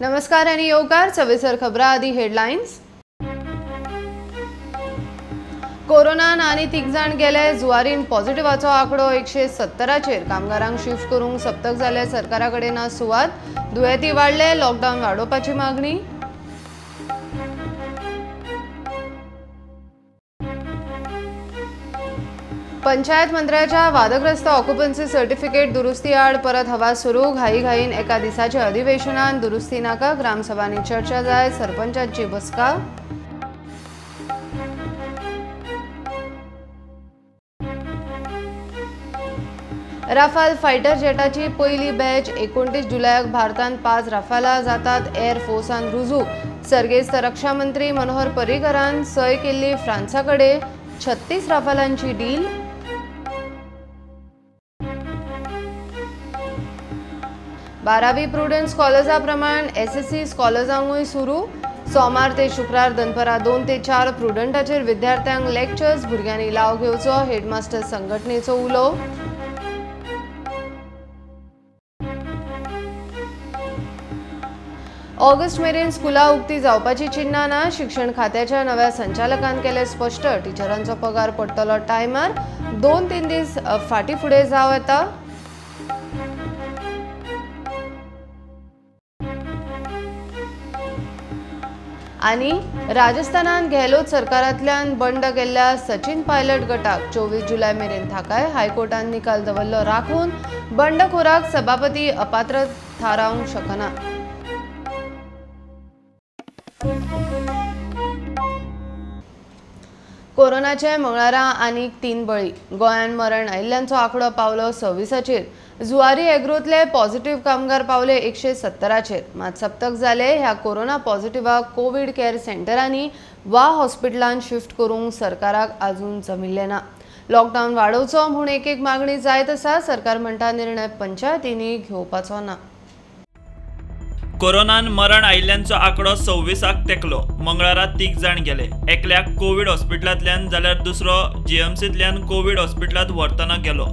नमस्कार आनी येवकार सविस्तर खबरां आदी हेडलायन्स। कोरोनान आनी 3 जाण गेले, जुवारीन पॉझिटिव्हाचो आंकडो 170चेर। कामगारांक शिफ्ट करूंक सप्तक जाले सरकारा कडेन ना सुवात। दुयेंती वाडले, लॉकडावन वाडोवपाची मागणी। पंचायत मंत्र्याच्या वादग्रस्त ऑक्युपन्सी सर्टिफिकेट दुरुस्ती आड परत हवा सुरू। घाईघाईन एका दिसाच्या अधिवेशनात दुरुस्ती नाका, ग्रामसभांनी चर्चा जाय, सरपंचांची बसका। राफाल फायटर जेटाची पयली बॅच 29 जुलयाक भारतांत 5 राफाला जातात एअर फोर्सान रुजू। सर्गेस्त रक्षा मंत्री मनोहर पर्रीकरान सय केल्ली फ्रांसा कडेन 36 राफालांची डील। बारावी प्रुडंट स्कॉलर्सा प्रमाण एसएससी स्कॉलर्सांकूय सुरू। सोमार ते शुक्रार दनपरां 2 ते 4 प्रुडंटाचेर विद्यार्थ्यांक लेक्चर्स, भुरग्यांनी लाव घेवचो, हेडमास्टर संघटनेचो उलो। ऑगस्ट मेरेन स्कुलां उक्ती जावपाची चिन्हां ना, शिक्षण खात्याच्या नव्या संचालकान केलें स्पश्ट। टिचरांचो पगार पडटलो टायमार, 2-3 दीस फाटीं फुडें जावं येता। आनी राजस्थानान गेहलोत सरकारांतल्यान बंड केल्ल्या सचिन पायलट गटाक 24 जुलय मेरेन थाकाय। हायकोर्टान निकाल दवरलो राखून बंडखोराक सभापती अपात्र थारावंक शकना। कोरोनाचे मंगळारा आनीक 3 बळी। गोंयांत मरण आयिल्ल्यांचो आंकडो पावलो 26चेर। जुवारी एग्रोतले पॉझिटिव्ह कामगार पावले 170चेर। मात सप्तक जाले ह्या कोरोना पॉझिटिव्हाक कोवीड केअर सेंटरांनी वा हॉस्पिटलांत शिफ्ट करूंक सरकाराक अजून जमिल्लें ना। लॉकडावन वाडोवचो म्हूण एक एक मागणी जायत आसा। सरकार म्हणटा निर्णय पंचायतींनी घेवपाचो ना। कोरोनान मरण आयिल्ल्यांचो आंकडो 26 तेकलो। मंगळारा 3 जाण गेले, एकल्याक कोवीड हॉस्पिटलांतल्यान जाल्यार दुसरो जीएमसींतल्यान कोवीड हॉस्पिटलांत व्हरतना गेलो।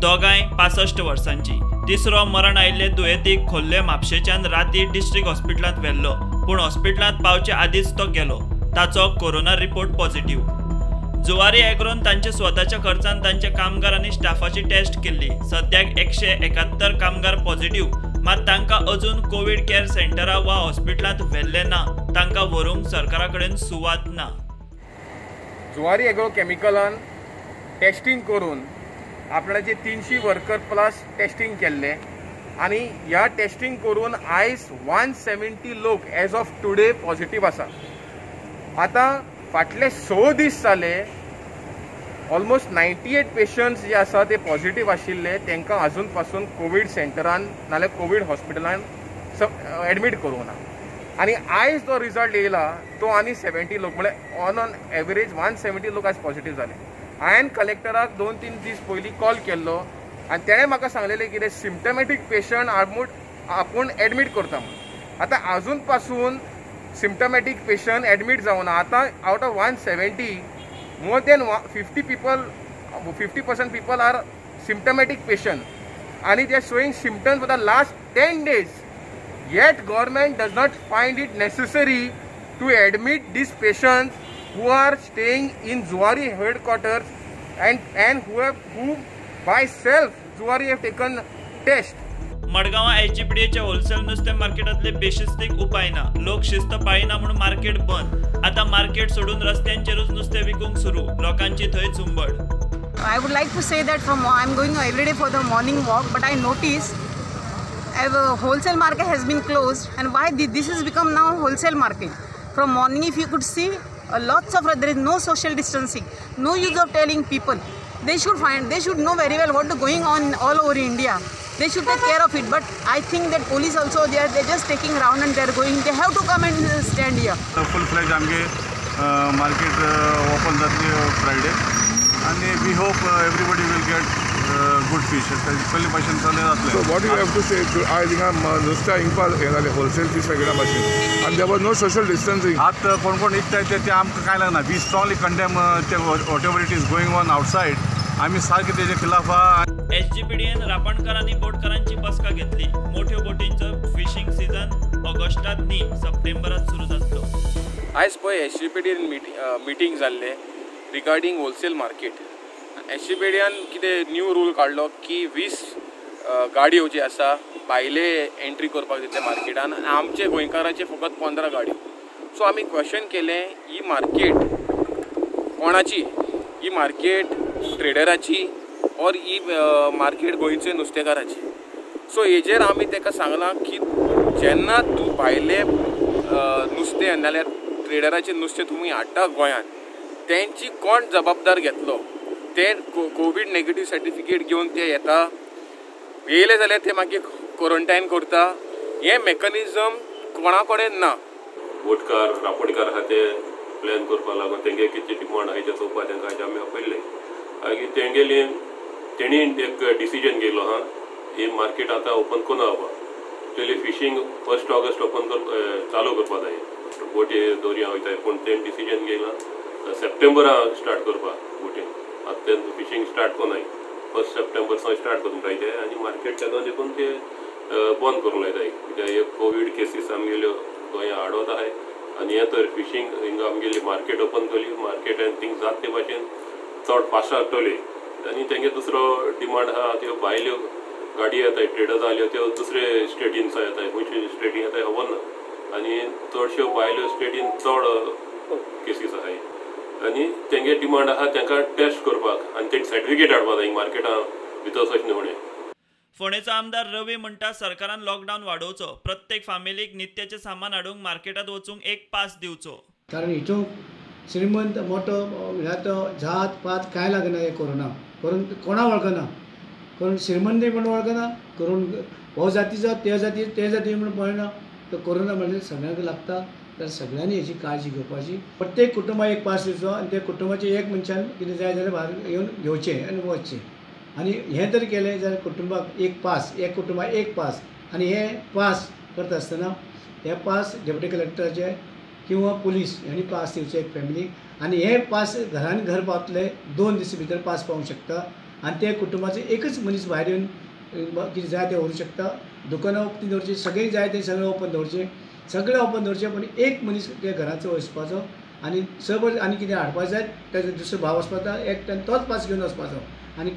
दोगांय 65 वर्सांची। तिसरो मरण आयिल्ले दुयेंतीक खोल्ले म्हापशेच्यान राती डिस्ट्रिक्ट हॉस्पिटलांत व्हेल्लो, पूण हॉस्पिटलांत पावचे आदींच तो गेलो। ताचो कोरोना रिपोर्ट पॉझिटिव्ह। जुवारी एग्रोन तांचे स्वताच्या खर्चान तांच्या कामगार आनी स्टाफाची टेस्ट केल्ली। सद्याक 171 कामगार पॉझिटिव्ह, मात तांकां अजून कोवीड केअर सेंटरा वा हॉस्पिटलांत व्हेल्ले ना। तांकां व्हरूंक सरकारा कडेन सुवात ना। जुवारी एग्रो केमिकलान टेस्टिंग करून आपणाचे 300 वर्कर प्लस टेस्टिंग केल्ले आनी ह्या टेस्टिंग करून आयज 170 लोक एज ऑफ टुडे पॉझिटिव्ह आसा। आतां फाटले 6 दीस जाले ऑलमोस्ट 98 पेशंट्स जे आसा ते पॉझिटिव्ह आशिल्ले, तांकां अजून पासून कोवीड सेंटरान नाल्यार कोवीड हॉस्पिटलान एडमीट करूंक ना। आनी आयज जो रिजल्ट येयला तो आनी 70 लोक, म्हळ्यार ऑन ऑन एवरेज 170 लोक आयज पॉझिटिव्ह जाले। हांवें कलेक्टराक 2-3 दीस पयलीं कॉल केल्लो आनी तेणें म्हाका सांगलेलें कितें सिम्टमॅटीक पेशंट आपूण एडमीट करता म्हूण। आतां अजून पासून सिम्टमॅटीक पेशंट एडमीट जावना। आतां out of 170 more than 50% people are symptomatic patient and they are showing symptoms for the last 10 days. Yet government does not find it necessary to admit these patients who are staying in Zuari headquarters and who by self Zuari have taken test. मडगांवां एसजीपीडीएच्या wholesale नुस्तें मार्केटांतले बेशिस्तीक उपाय ना, लोक शिस्त पाळिना म्हूण market बंद। आतां market सोडून रस्त्यांचेरूच नुस्तें विकूंक सुरू, लोकांची थंय झुंबड। I would like to say that from I am going every day for the morning walk, but I notice wholesale market has been closed and why this has become now wholesale market. From morning if you could see lots of, there is no social distancing, no use of telling people. They should know very well what is going on all over India. They should take care of it. But I think that police also, they are just taking round and they are going. They have to come and stand here. Full fledged आमगे market open जातली Friday आनी we hope everybody will get good fish. पयले भाशेन सगळें जातलें. So what you have to say, आयज हिंगा नुस्तें हिंगपा हें जालें होलसेल फीश मार्केटा भाशेन आनी there was no social distancing. आतां कोण कोण विकताय ते आमकां कांय लागना. We strongly condemn whatever it is going on outside. आमी सारके तेजे खिलाफ आहा. एसजीपीडीएन रापणकर आनी बोटकारांची बसका घेतली. मोठ्यो बोटींचो फिशिंग सीझन ऑगस्टात ऑगस्टात न्ही सप्टेंबरात सुरू जातलो. आयज पळय एसजीपीडीन मिटींग जाल्लें रिगार्डींग होलसेल मार्केट. एसजीपीडीन कितें न्यू रूल काडलो की 20 गाडयो जी आसा भायले एंट्री करपाक दितले मार्केटान आनी आमचे गोंयकाराचे फकत 15 गाडयो. सो आमी क्वेश्चन केलें, ही मार्केट कोणाची? ही मार्केट ट्रेडराची ऑर ही मार्केट गोंयचे नुस्तेकाराची? सो हेजेर आमी ताका सांगलां की जेन्ना तूं भायले नुस्तें नाल्यार ट्रेडराचें नुस्तें तुमी हाडटा गोंयांत, तेंची कोण जबाबदार घेतलो? ते कोवीड नेगेटीव सर्टिफिकेट घेवन ते येता, येयले जाल्यार ते मागीर क्वॉरंटायन करता. हें मेकॅनिजम कोणा कडेन ना. बोटकार रापणकार आसा ते प्लॅन करपाक लागून तेंगे कितें डिमांड आसा तें चोवपाक तेंकां आयज आमी आपयल्ले. मागीर तेंगेली तेणी एक डिसिजन घेयलो आहा, ही मार्केट आतां ओपन कोन्न जावपा. एक्चुअली फिशींग 1 ऑगस्ट ओपन चालू करपा जाय, बोटी दोरयां वयताय, पूण तेणें डिसिजन घेयलां सप्टेंबरा स्टार्ट करपाक बोटी. आतां तें फिशींग स्टार्ट कोन्नाय 1 सप्टेंबर सावन स्टार्ट करूंक जाय ते आनी मार्केट तेन्ना देखून ते बंद करूंक लायताय. कित्याक हे कोवीड केसीस आमगेल्यो गोंया आडवत आहाय आनी हें तर फिशींग हिंगा आमगेली मार्केट ओपन केली, मार्केटान थिंग जात ते भाशेन चड फास्ट जातली. आनी तेंगे दुसरो डिमांड आहा, त्यो भायल्यो गाडी येताय ट्रेडर्स आसल्यो त्यो दुसरे स्टेटीन येताय, खंयचे स्टेटीन येताय खबर ना, आनी चडश्यो भायल्यो स्टेटीन चड केसीस आहाय आनी तेंगे डिमांड आहा तेंकां टेस्ट करपाक आनी तें सर्टिफिकेट हाडपाक जाय मार्केटां भितर सच न्हय. फोंडेचो आमदार रवी म्हणटा सरकारान लॉकडावन वाडोवचो, प्रत्येक फामिलीक नित्याचें सामान हाडूंक मार्केटांत वचूंक एक पास दिवचो. कारण हितून श्रीमंत मोटो म्हळ्यार तो जात पात कांय लागना हे कोरोना, करून कोणा वळखना, करून श्रीमंत म्हण वळखना, करून हो जातीचो ते जाती ते जाती म्हण पळयना. तो कोरोना म्हणजे सगळ्यांक लागता, तर सगळ्यांनी हेची काळजी घेवपाची. प्रत्येक कुटुंबाक एक पास दिवचो आनी त्या कुटुंबाचे एक मनशान कितें जाय जाल्यार भायर येवन घेवचें आनी वचचें. आनी हें जर केलें जाल्यार कुटुंबाक एक पास, एक कुटुंबाक एक पास. आनी हे पास करता आसतना हे पास डेप्युटी कलेक्टराचे किंवा पुलीस हांणी पास दिवचे एक फॅमिलीक. आनी हे पास घरान घर पावतले 2 दीस भितर पास पावूंक शकता आनी ते कुटुंबाचे एकच मनीस भायर येवन कितें जाय तें व्हरूंक शकता. दुकानां उक्ती दवरचीं, सगळें जाय तें सगळें ओपन दवरचें, सगळें ओपन दवरचें, पूण एक मनीस त्या घराचो वचपाचो आनी सपोज आनी कितें हाडपाक जाय ताजो दुसरो भाव वचपाचो, एकट्यान तोच पास घेवन वचपाचो. आनी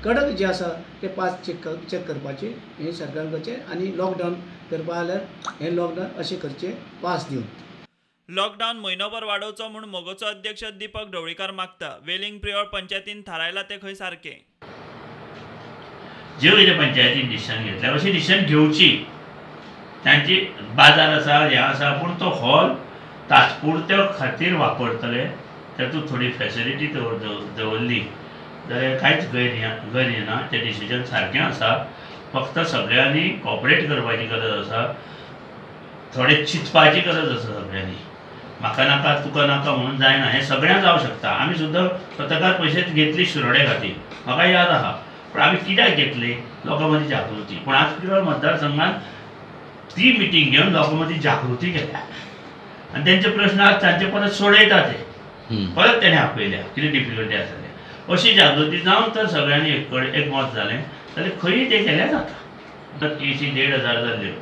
कडक जे आसा ते पास चॅक करपाचे हें सरकारान करचें आनी लॉकडावन करपा जाल्यार हें लॉकडावन अशें करचें पास दिवन. लॉकडावन म्हयनोभर वाडोवचो म्हूण मगोचो अध्यक्ष दीपक ढवळीकार मागता. वेलिंग प्रियोळ पंचायतीन थारायला ते खंय सारकें. ज्यो कितें पंचायतीन डिसिजन घेतलें अशी डिसिजन घेवची. तांची बाजार आसा, हें आसा, पूण तो हॉल तात्पुरत्या खातीर वापरतले, तातूंत थोडी फेसिलिटी दवरली जाल्यार कांयच गैर येना. तें डिसिजन सारकें आसा, फक्त सगळ्यांनी कॉपरेट करपाची गरज आसा, थोडें चिंतपाची गरज आसा सगळ्यांनी. म्हाका नाका तुका नाका म्हणून जायना, हें सगळ्यांक जावं शकता. आमी सुद्दां स्वताक पयशे घेतली शिरोडे खातीर, म्हाका याद आहा, पूण आमी कित्याक घेतली? लोकां मदीं जागृती. पूण आज प्रियोळ मतदारसंघान ती मिटींग घेवन लोकां मदीं जागृती केल्या आनी तेंचे प्रश्न आज तांचे परत सोडयता ते परत तेणें आपयल्या कितें डिफिकल्टी आसा ते. अशी जागृती जावन तर सगळ्यांनी एक कडेन एकमत जालें जाल्यार खंयी तें केल्यार जाता. केसी 1500 जाल्ल्यो,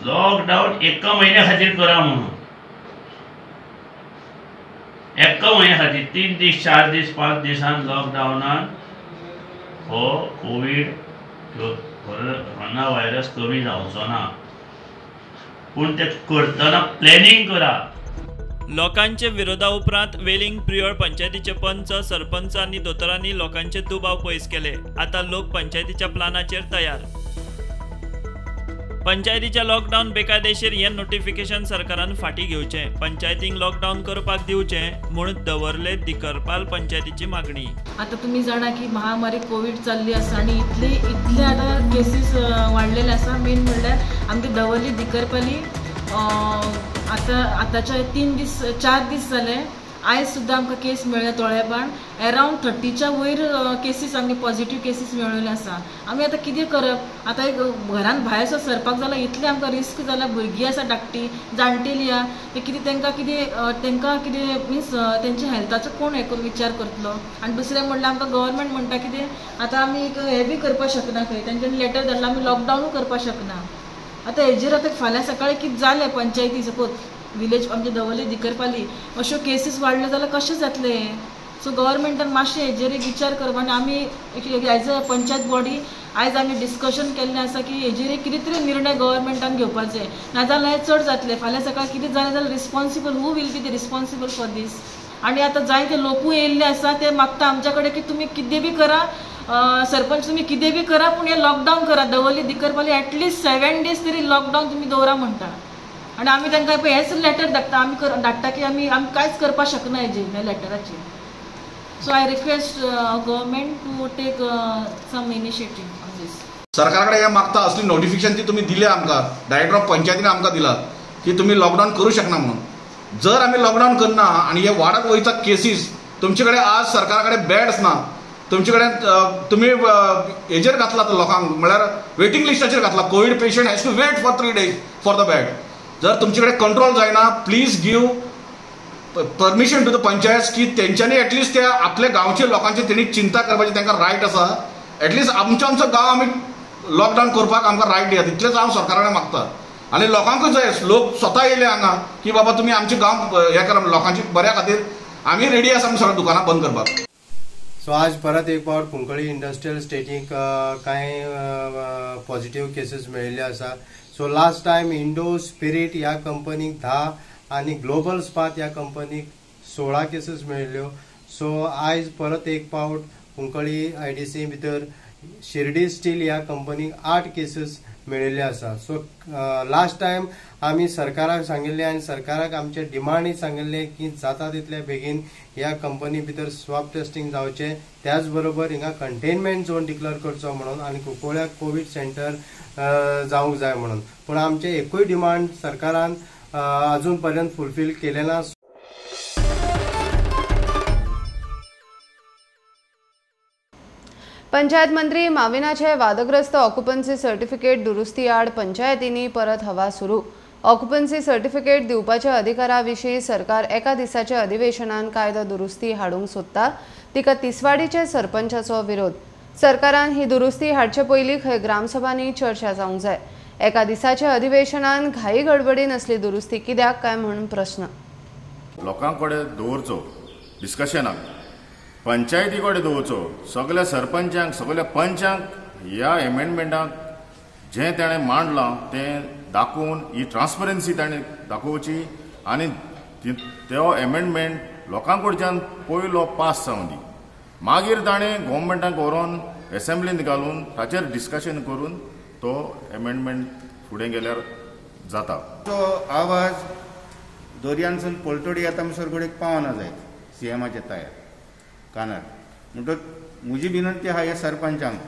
लॉकडावन एका म्हयन्या खातीर करा म्हणून, एका म्हयन्या खातीर 3 दीस 4 दीस 5 दिसान लॉकडावनान हो कोवीड कोरोना व्हायरस कमी जावचो ना, पूण ते करतना प्लॅनिंग करा. लोकांचे विरोधा उपरांत वेलिंग प्रियोळ पंचायतीचे पंच, सरपंच आनी दोतोरांनी लोकांचे दुबाव पयस केले. आतां लोक पंचायतीच्या प्लानाचेर तयार. पंचायतीच्या लॉकडावन बेकायदेशीर हें नोटिफिकेशन सरकारान फाटीं घेवचें, पंचायतींक लॉकडावन करपाक दिवचें म्हूण दवरले दिकरपाल पंचायतीची मागणी. आतां तुमी जाणा की महामारी कोवीड चल्ली आसा आनी इतले इतले आतां केसीस वाडलेले आसा. मेन म्हणल्यार आमगे दवर्ली दिकरपाली आतां आतांच्या 3 दीस 4 दीस जाले, आयज सुद्दां आमकां केस मेळ्ळ्या तोळेबाण एरावंड 30च्या वयर केसीस आमगे पॉझिटीव केसीस मेळिल्ले आसा. आमी आतां कितें करप? आतां एक घरान भायर सो सरपाक जाल्यार इतलें आमकां रिस्क जाला. भुरगीं आसा धाकटी, जाणटेली आहा, ते कितें तांकां कितें तांकां कितें मिन्स तेंच्या हेल्थाचो कोण हें करून विचार करतलो? आनी दुसरें म्हणल्यार आमकां गव्हर्मेंट म्हणटा कितें आतां आमी हें बी करपाक शकना, खंय तेंच्यांनी लेटर धाडला आमी लॉकडावनूय करपाक शकना. आतां हेजेर आतां फाल्यां सकाळीं कितें जालें पंचायती सपोज विलेज आमचे दवर्ली दिकरपाली अश्यो केसीस वाडल्यो जाल्यार कशें जातलें? सो गव्हर्मेंटान मातशें हेजेर एक विचार करप आनी आमी एज अ पंचायत बॉडी आयज आमी डिस्कशन केल्लें आसा की हेजेर एक कितें तरी निर्णय गव्हर्मेंटान घेवपाक जाय, नाजाल्यार हें चड जातलें. फाल्यां सकाळीं कितें जालें जाल्यार responsible who will be the responsible for this? आनी आतां जायते लोकूय येयल्ले आसा ते मागता आमच्या कडेन की तुमी कितें बी करा सरपंच, तुमी कितें बी करा पूण हें लॉकडावन करा. दवर्ली दिकरपाली एटलिस्ट 7 डेज तरी लॉकडावन तुमी दवरा म्हणटा. आनी आमी तांकां पळय हेच लेटर धाडटा, आमी धाडटा की आमी कांयच करपाक शकना हेजेर ह्या लेटराचेर. So I request government to take some initiative on this. सरकारा कडेन हें मागता असली नोटिफिकेशन ती तुमी दिल्या आमकां, डायरेक्टर ऑफ पंचायतीन आमकां दिला की तुमी लॉकडावन करूं शकना म्हणून. जर आमी लॉकडावन करना आनी हे वाडत वयता केसीस, तुमचे कडेन आज सरकारा कडेन बेड्स ना, तुमचे कडेन तुमी हेजेर घातला लोकांक म्हळ्यार वेटींग लिस्टाचेर घातला. Covid patient has to wait for 3 days for the bed. जर तुमचे कडेन कंट्रोल जायना, please give permission to the panchayat की तेंच्यांनी एटलिस्ट त्या आपल्या गांवच्या लोकांची तेणी चिंता करपाची तांकां रायट आसा. एटलिस्ट आमचो आमचो गांव आमी लॉकडावन करपाक आमकां रायट दियात, इतलेंच हांव सरकारा कडेन मागता. आनी लोकांकूय जाय, लोक स्वता येयले हांगा की बाबा तुमी आमचे गांव हें करा, लोकांची बऱ्या खातीर आमी रेडी आसा आमी सगळ्या दुकानां बंद करपाक. सो आज परत एक फावट कुंकळी इंडस्ट्रियल स्टेटीक कांय पॉझिटिव्ह केसीस मेळिल्ले आसा. So last time Indo Spirit ह्या कंपनीक 10 आनी ग्लोबल स्पात ह्या कंपनीक 16 केसीस मेळिल्ल्यो. सो आयज परत एक फावट कुंकळी IDC भितर शिर्डी स्टील ह्या कंपनीक 8 केसीस मेळिल्ले आसा. सो लास्ट टायम आमी सरकाराक सांगिल्लें आनी सरकाराक आमचे डिमांडय सांगिल्लें की जाता तितले बेगीन ह्या कंपनी भितर स्वॅब टेस्टिंग जावचें, त्याच बरोबर हिंगा कंटेनमेंट झोन डिक्लेअर करचो म्हणून आनी कुंकळ्याक कोवीड सेंटर जावंक जाय म्हणून. पूण आमचे एकूय डिमांड सरकारान अजून पर्यंत फुलफील केलें ना. पंचायत मंत्री माविनाचे वादग्रस्त ऑक्युपन्सी सर्टिफिकेट दुरुस्ती आड पंचायतींनी परत हवा सुरू. ऑक्युपन्सी सर्टिफिकेट दिवपाच्या अधिकारा विशीं सरकार एका दिसाच्या अधिवेशनान कायदो दुरुस्ती हाडूंक सोदता, तिका तिसवाडीचे सरपंचाचो विरोध. सरकारान ही दुरुस्ती हाडचे पयलीं खंय ग्रामसभांनी चर्चा जावंक जाय. एका दिसाच्या अधिवेशनान घाई गडबडीन असली दुरुस्ती कित्याक काय म्हूण प्रस्न. लोकां कडेन दवरचो डिस्कशनाक, पंचायती कडेन दवरचो, सगल्या सरपंचांक सगल्या पंचांक ह्या एमेंडमेंटाक जें ताणें मांडलां तें दाखोवन ही ट्रान्सपरन्सी ताणें दाखोवची आनी तो एमेंडमेंट लोकां कडच्यान पयलो पास जावं दी. मागीर ताणें गव्हर्मेंटाक व्हरोन एसेंब्लींत घालून ताचेर डिस्कशन करून तो एमेंडमेंट फुडें गेल्यार जाता. तो आवाज दर्यांसून पलतडी येता म्हणसर घडयेक पावना जायत सीएमाच्या तायार कानार. म्हणटकच म्हजी विनंती आहा ह्या सरपंचांक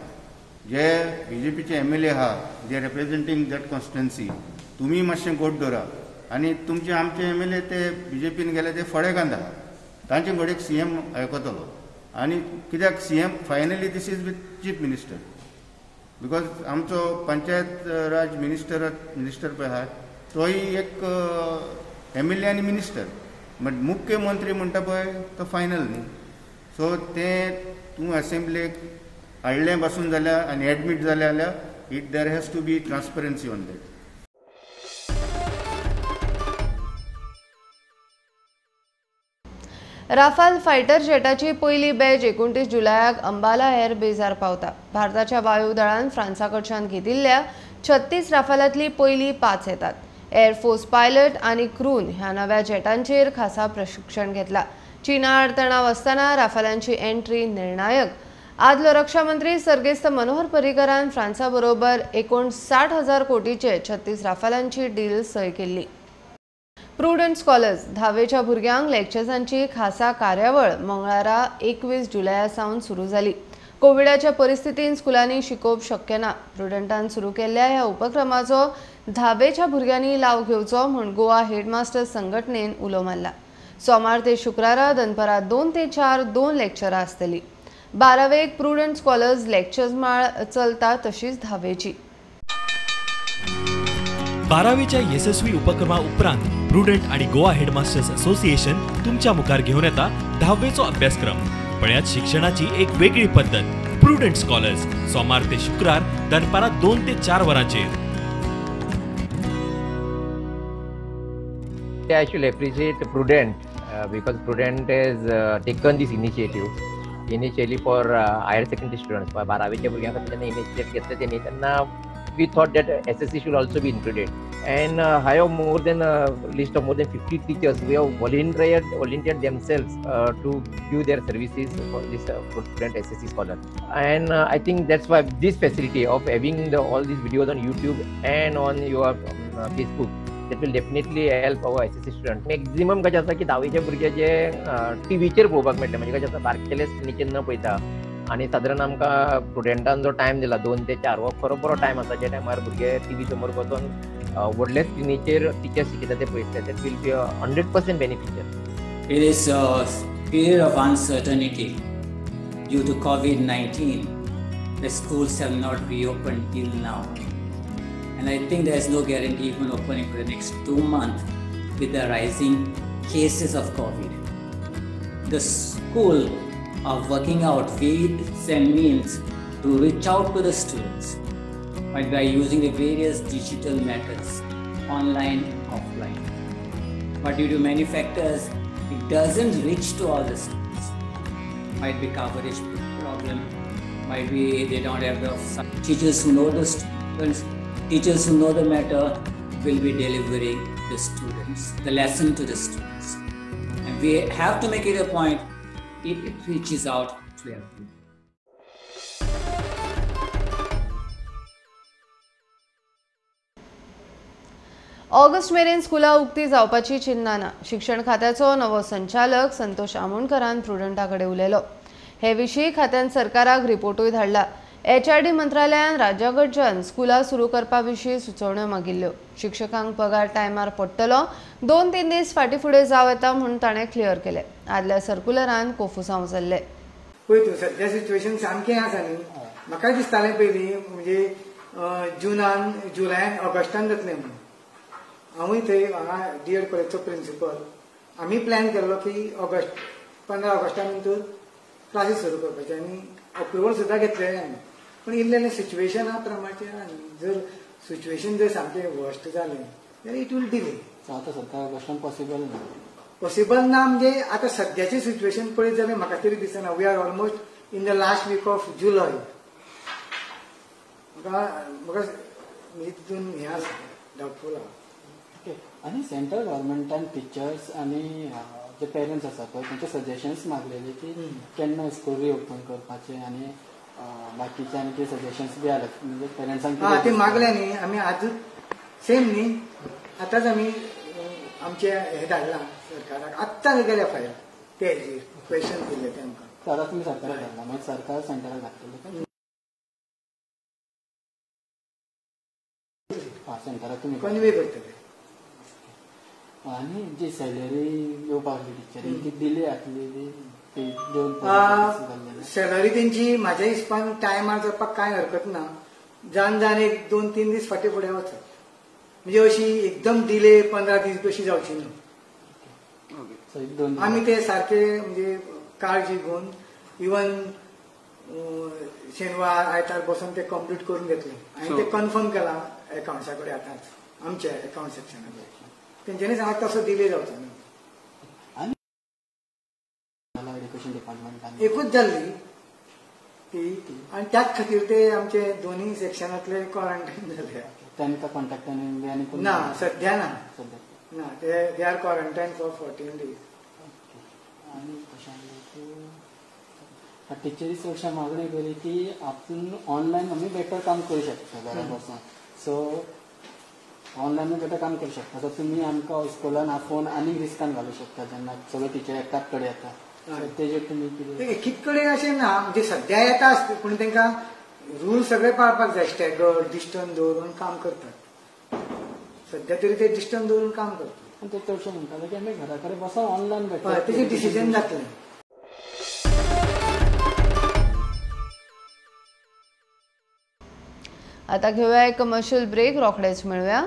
जे बीजेपीचे MLA आहा, जे रिप्रेझेंटींग that constituency, तुमी मातशें गोड दवरा आनी तुमचे आमचे MLA ते बीजेपीन गेले ते फळेकांत आहा, तांचे घडयेक CM आयकतलो. आनी कित्याक CM finally this is with chief minister, because आमचो पंचायत राज मिनिस्टर पळय आहा तोय एक MLA आनी मिनिस्टर, बट मुख्यमंत्री म्हणटा पळय तो फायनल न्ही. सो तें तूं असेंब्लेक हाडलें बसून जाल्यार आनी एडमीट जालें जाल्यार it there has to be transparency on that. Rafale fighter जेटाची पयली बॅच 29 जुलयाक अंबाला एअर बेजार पावता. भारताच्या वायू दळान फ्रांसा कडच्यान घेतिल्ल्या 36 राफालांतली पयली 5 येतात. एअरफोर्स पायलट आनी क्रून ह्या नव्या जेटांचेर खासा प्रशिक्षण घेतला. चीना आड तणाव आसतना राफालांची एंट्री निर्णायक. आदलो रक्षा मंत्री सर्गेस्त मनोहर पर्रीकरान फ्रांसा बरोबर 59,000 कोटीचे 36 राफालांची डील सय केल्ली. प्रुडंट स्कॉलर्स धावेच्या भुरग्यांक लेक्चर्सांची खासा कार्यावळ मंगळारा 21 जुलया सावन सुरू जाली. कोविडाच्या परिस्थितीन स्कुलांनी शिकोवप शक्य ना. प्रुडंटान सुरू केल्ल्या ह्या उपक्रमाचो धावेच्या भुरग्यांनी लाव घेवचो म्हूण गोवा हेडमास्टर संघटनेन उलो मारला. सोमार ते शुक्रारा दनपरां 2 ते 4 2 लेक्चरां आसतली. बारावेक प्रुडंट स्कॉलर्स लेक्चर्स माळ चलता तशीच धावेची. बारावेच्या यशस्वी उपक्रमा उपरांत प्रुडंट आणि गोवा हेडमास्टर्स असोसिएशन तुमच्या मुखार घेवन येता धावेचो अभ्यासक्रम. पळयात शिक्षणाची एक वेगळी पद्दत. प्रुडंट स्कॉलर्स सोमार ते शुक्रार दनपारां 2 ते 4 वरांचेर. I should appreciate Prudent because Prudent has taken this initiative initially for higher secondary students. बारावीच्या भुरग्यां खातीर जेन्ना इनिशिएट घेतलें तेणी तेन्ना we thought that SSC should also be included. And I have more than a list of more than 50 teachers who have volunteered themselves to give their services for this Prudent SSC scholar. And I think that's why this facility of having all these videos on YouTube and on your Facebook, that will definitely help our SSC student. Maximum कशें आसा की धावेचे भुरगे जे टीव्हीचेर पळोवपाक मेळटा, म्हणजे कशें आसा बारकेले स्क्रिनीचेर न पळयता, आनी सादारण आमकां प्रुडंटान जो टायम दिला 2 ते 4 हो खरो बरो टायम आसा, ज्या टायमार भुरगे टीव्ही समोर बसून व्हडले स्क्रिनीचेर टिचर्स शिकयता ते पळयतले. That will be 100% beneficial. It is a period of uncertainty due to COVID-19. The schools have not reopened till now. And I think there is no guarantee even opening for the next 2 months with the rising cases of COVID. The school are working out ways and means to reach out to the students by using the various digital methods, online, offline. But due to many factors, it doesn't reach to all the students. Might be coverage problem, might be they don't have the teachers who know the students. Teachers who know the matter will be delivering the students, the lesson to the students. And we have to make it a point, it reaches out to everyone. August मेरेन स्कुलां उक्ती जावपाची चिन्हां ना. शिक्षण खात्याचो नवो संचालक संतोष आमोणकरान प्रुडंटा कडेन उलयलो. हे विशीं खात्यान सरकाराक रिपोर्टूय धाडला. एचआरडी मंत्रालयान राज्या कडच्यान स्कुलां सुरू करपा विशीं सुचोवण्यो मागिल्ल्यो. शिक्षकांक पगार टायमार पडटलो, 2-3 दीस फाटीं फुडें जावं येता म्हूण ताणें क्लियर केलें. आदल्या सर्कुलरान कोफुसांव जाल्लें. पळय तूं सद्या सिच्युएशन सामकें आसा न्ही, म्हाकाय दिसतालें पयलीं म्हणजे जुनान जुलयान ऑगस्टान जातलें म्हणून. हांवूय थंय हांगा डीएड कॉलेजचो प्रिंसिपल, आमी प्लॅन केल्लो की ऑगस्ट 15 ऑगस्टा नंतर क्लासीस सुरू करपाचे आनी अप्रुवल सुद्दां घेतलेलें आमी. पूण इल्लें सिच्युएशना प्रमाणें आनी जर सिच्युएशन जर सामकें वर्स्ट जालें जाल्यार it will delay. आतां सद्या ऑगस्टान पॉसिबल ना. पॉसिबल ना म्हणजे आतां सद्याचें सिच्युएशन पळयत जाल्यार म्हाका तरी दिसना. We are almost in the last week of July. म्हाका म्हणजे तितून हें आसा, डावटफूल आसा. ओके, आनी सेंट्रल गव्हर्मेंटान टिचर्स आनी जे पेरंट्स आसा पळय तांचे सजेशन्स मागलेले की केन्ना स्कूल रिओपन करपाचें आनी बाकीचे आनी कितें सजेशन्स बी आले म्हणजे पेरंट्सांक. आं, ते मागले न्ही आमी आजूच सेम न्ही, आतांच आमी आमचे हें धाडलां सरकाराक, आत्तां गेल्या फायल ते हेजेर क्वेश्चन दिल्ले ते आमकां. आतां तुमी सरकाराक धाडलां, मागीर सरकार सेंटराक धाडटलें. आं, सेंटराक तुमी कन्वे करतले. आनी जी सॅलरी येवपाक आसली टिचरींक ती डिले जातली ती सॅलरी तेंची म्हाज्या हिसपान टायमार जावपाक कांय हरकत ना. जान जान एक 2-3 दीस फाटीं फुडें वचत, म्हणजे अशी एकदम डिले 15 दीस कशी जावची न्हू. आमी ते सारके म्हणजे काळजी घेवन इवन शेनवार आयतार बसून ते कंप्लीट करून घेतले आनी ते कन्फर्म केलां एकावंट्सा कडेन. आतांच आमच्या एकावंट सेक्शना कडेन तेंच्यांनी सांगला तसो डिले जावचो न्हू. एकूच जाल्ली ती आनी त्याच खातीर ते आमचे दोनूय सेक्शनांतले क्वॉरंटायन जाले. तांकां कॉन्टॅक्टान ना, सद्या ना, ना, ते they are quarantine for 14 days. आनी कशें टिचरी चडशा मागणी केली की आपूण ऑनलायन आमी बेटर काम करूं शकता घरा बसून, सो ऑनलायन बेटर काम करूं शकता. सो तुमी आमकां स्कुलान आपोवन आनीक रिस्कान घालूं शकता जेन्ना सगळे टिचर एकाच कडेन येता. तेजेर तुमी कितें एकीच कडेन अशें ना, म्हणजे सद्या येता आसता पूण तांकां रूल सगळे पाळपाक जाय. स्टॅगर्ड डिस्टन्स दवरून काम करतात, सद्या तरी ते डिस्टन्स दवरून काम करतात. आनी ते चडशे म्हणटाले की आमी घरा कडेन बसून ऑनलायन बेटर, तेजें डिसिजन जातलें. आता घेऊया एक कमर्शियल ब्रेक, रोखडेच मिळूया.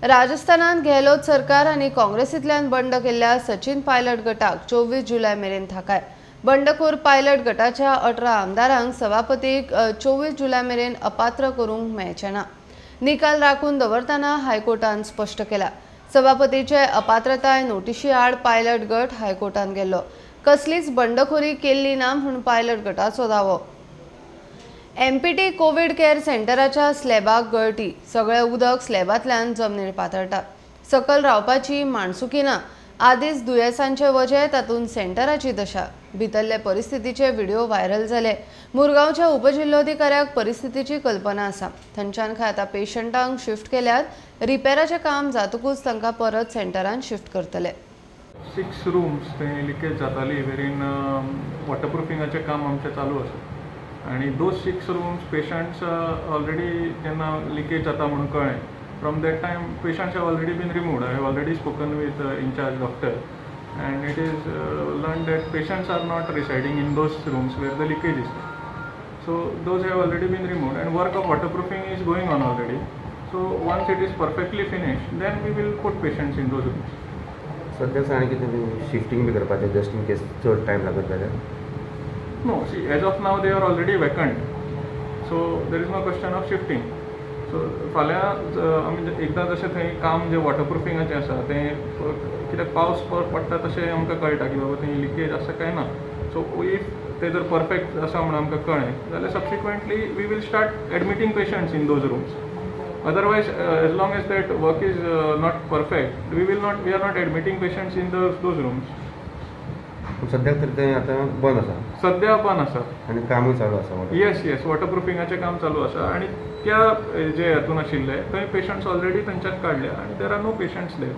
राजस्थानात गेहलोत सरकार आनी काँग्रेसींतल्यान बंड केल्ल्या सचिन पायलट गटाक 24 जुलय मेरेन थाकाय. बंडखोर पायलट गटाच्या 18 आमदारांक सभापतीक 24 जुलय मेरेन अपात्र करूंक मेळचें ना. निकाल राखून दवरतना हायकोर्टान स्पश्ट केला. सभापतीचे अपात्रताय नोटिशी आड पायलट गट हायकोर्टान गेल्लो. कसलीच बंडखोरी केल्ली ना म्हूण पायलट गटाचो दावो. एमपीटी कोविड केअर सेंटराच्या स्लॅबाक गळटी. सगळें उदक स्लॅबांतल्यान जमनीर पातळटा. सकल रावपाची माणसुकी ना. आदींच दुयेंसांचे वजें, तातूंत सेंटराची दशा. भितरले परिस्थितीचे व्हिडिओ व्हायरल जाले. मुरगांवच्या उपजिल्होधिकाऱ्याक परिस्थितीची कल्पना आसा. थंयच्यान खंय आतां पेशंटांक शिफ्ट केल्यार रिपेराचें काम जातकूच तांकां परत सेंटरान शिफ्ट करतले. 6 रूम्स थंय लिकेज जाताली, वेरीन वॉटरप्रुफिंगाचें काम आमचें चालू आसा आनी those 6 rooms patients already जेन्ना लिकेज जाता म्हणून कळ्ळें, from that time patients have already been removed. I have already spoken with incharge doctor and it is learn that patients are not residing in those rooms where the leakage is. So those have already been removed and work of waterproofing is going on already. So once it is perfectly finished, then we will put patients in those rooms. सध्या सांग कितें shifting बी करपाचें just in case चड time लागत जाल्यार? No, see, as of now they are already vacant, so there is no question of shifting. So फाल्यां आमी एकदां जशें थंय काम जें वॉटरप्रुफिंगाचें आसा तें कित्याक पावस पडटा तशें आमकां कळटा की बाबा थंय लिकेज आसा काय ना. सो if ते जर परफेक्ट आसा म्हणून आमकां कळ्ळें जाल्यार subsequently we will start admitting patients in those rooms. Otherwise, as long as that work is not perfect, we are not admitting patients in those rooms. सद्याक तर ते आतां बंद आसा. सद्या बंद आसा आनी कामूय चालू आसा. येस येस, वॉटरप्रुफिंगाचें काम चालू आसा आनी त्या जे हातून आशिल्ले थंय पेशंट्स ऑलरेडी थंयच्यान काडले आनी there are no patients there.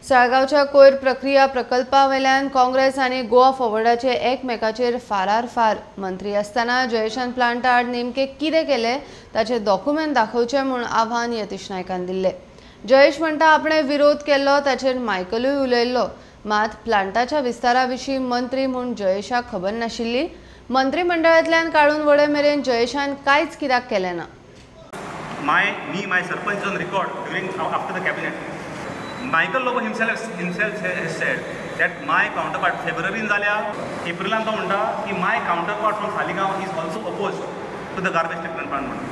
साळगांवच्या कोयर प्रक्रिया प्रकल्पा वयल्यान काँग्रेस आनी गोवा फॉरवर्डाचे एकमेकाचेर फारार फार. मंत्री आसतना जयेशान प्लांटा आड नेमके कितें केलें ताचे डॉक्युमेंट दाखोवचें म्हूण आव्हान यतीश नायकान दिल्लें. जयेश म्हणटा आपणें विरोध केल्लो ताचेर मायकलूय उलयल्लो. मात प्लांटाच्या विस्तारा विशीं मंत्री म्हूण जयेशाक खबर नाशिल्ली. मंत्रिमंडळांतल्यान काडून वडय मेरेन जयेशान कांयच कित्याक केलें ना. My sarpanch on record during after the cabinet. Michael Lobo himself has said that my counterpart February जाल्या एप्रिलान तो म्हणटा की my counterpart from Saligao is also opposed to the garbage treatment plant म्हणून.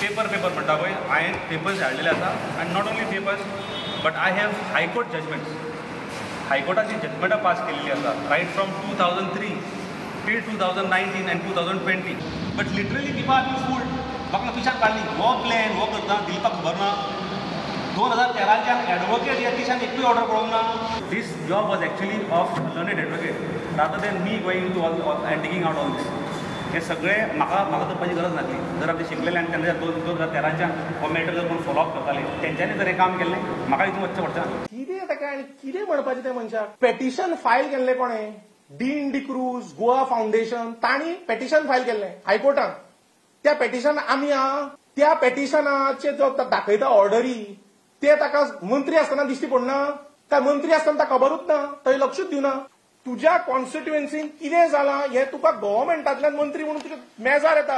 पेपर पेपर म्हणटा पळय, हांवें papers हाडलेले आसा आनी not only papers but I have high court judgments. हायकोर्टाची जजमेंटां पास केलेली आसा right from 2003 till 2019 and 2020. But literally people are being fooled. लोकांक पिशान काडली, हो प्लॅन हो करता दिलपाक खबर ना. 2013च्यान एडवोकेट यतीशान एकूय ऑर्डर पळोवंक ना. This job was actually of learned advocate rather than me going to all and digging out all this. हे सगळें म्हाका करपाची गरज नासली. जर आमचे शिकलेले आनी तेन्ना 2013च्यान हो मॅटर जर कोण फॉलोअप करताले तेंच्यांनी जर हें काम केल्लें म्हाका हितून वचचें पडचें ना. कितें ताका आनी कितें म्हणपाचें त्या मनशाक? पेटिशन फायल केल्लें कोणें? डीन डिक्रूज, गोवा फावंडेशन, तांणी पेटिशन फायल केल्लें हायकोर्टान. त्या पेटिशन आमी आहा, त्या पेटिशनाचे जो दाखयता ऑर्डरी ते ताका मंत्री आसतना दिश्टी पडना काय मंत्री आसतना ताका खबरूच ना, थंय लक्षूच दिवना. तुज्या कॉन्स्टिट्युएन्सीन कितें जालां हें तुका गव्हर्मेंटांतल्यान मंत्री म्हणून तुज्या मेजार येता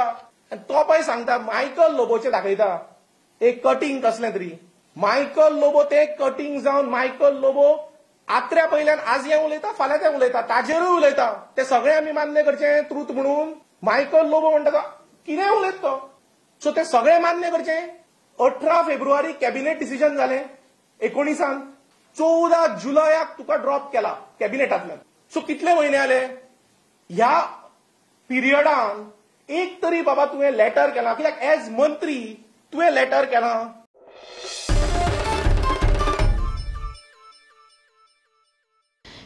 आनी तो पळय सांगता मायकल लोबोचें दाखयता एक कटींग कसलें तरी. मायकल लोबो तें कटींग जावन मायकल लोबो आत्र्या पयल्यान आज हें उलयता, फाल्यां तें उलयता, ताजेरूय उलयता. ते सगळें आमी मान्य करचें ट्रूथ म्हणून? मायकल लोबो म्हणटा तो कितें उलयता तो. सो ते सगळें मान्य करचें. 18 फेब्रुवारी कॅबिनेट डिसिजन जालें 19 14 जुलयाक तुका ड्रॉप केला कॅबिनेटांतल्यान. सो कितले म्हयने आले ह्या पिरियडान? एक तरी बाबा तुवें लेटर केला कित्याक एज मंत्री तुवें लेटर केला?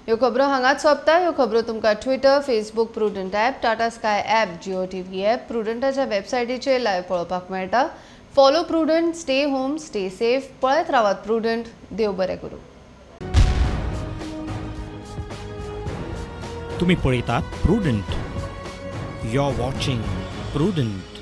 ह्यो खबरो हांगाच सोंपता. ह्यो खबरो तुमकां Twitter, Facebook, Prudent app, Tata Sky app, Jio TV app, प्रुडंटाच्या वेबसायटीचेर लायव्ह पळोवपाक मेळटा. Follow Prudent, stay home, stay safe. पळयत रावात प्रुडंट. देव बरें करूं. तुम्ही पळयतात Prudent. You are watching Prudent.